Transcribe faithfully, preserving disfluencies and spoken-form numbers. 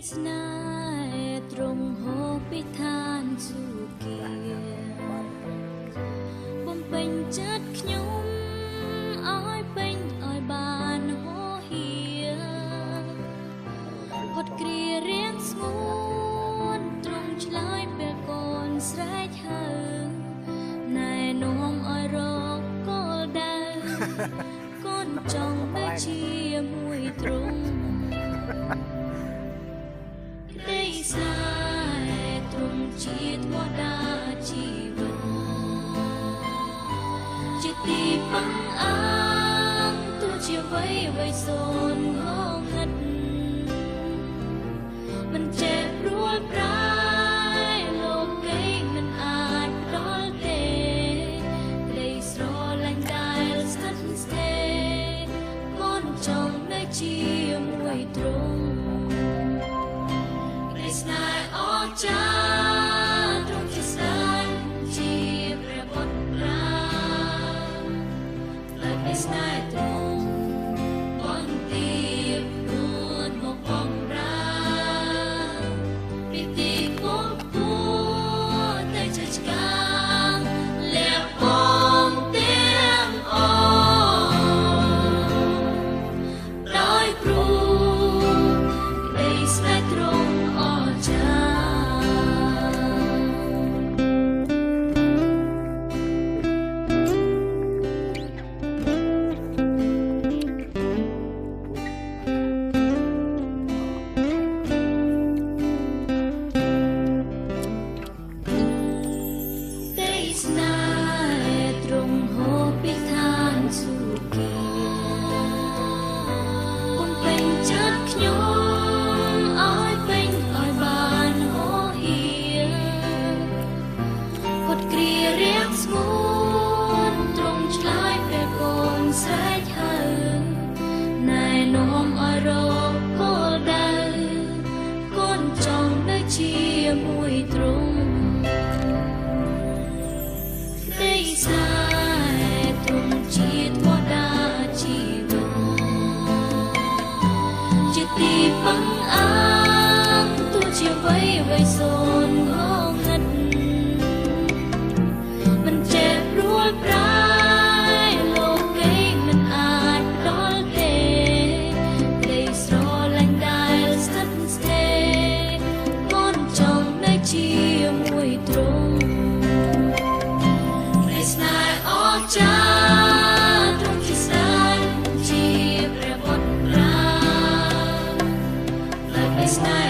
Snei Drŭng hô pih than su kia, bơm pêng chăt nhŭm ơi pêng ơi ban hô hia. Hŏt kri riang sngôn Drŭng chlơi bel kon sreh hơ, nai nôm ơi rok kol đau. Kon chong nai chia mui Drŭng. Dei snei Drŭng chiet mô đa chi vơ, chiet ti păng ang tu chia vei vei son ngô ngăt. Mân che bruăl prai lôk gay mân ăt đol tê. Dei sro lanh đai sat stê, kon chong nai chia mui Drŭng. Dei snei o cha Drŭng chia snei chia pre bot prai. Lai pe snei Drŭng, păng tip đuôn mô păng ra. Pi ti pô pô, tê chach kang, lĕ păng tiang o. Đôi kru, dei snei Drŭng o cha. Dei snei Drŭng hô pih than su kia, bơm pêng chăt nhŭm ơi pêng ơi ban hô hia. Hŏt kri riang sngôn Drŭng chlơi bel kon sreh hơ, nai nôm ơi rok kol đau. Kon chong nai chia mui Drŭng. Dei snei Drŭng chiet mô đa chi vơ, chiet ti păng ang tu chia vei vei son ngô ngăt. Mân che bruăl prai lôk gay mân ăt đol tê. Dei sro lanh đai sat stê, kon chong nai chia mui Drŭng. Dei snei o cha Drŭng chia snei chia pre bot prai. Lai pe snei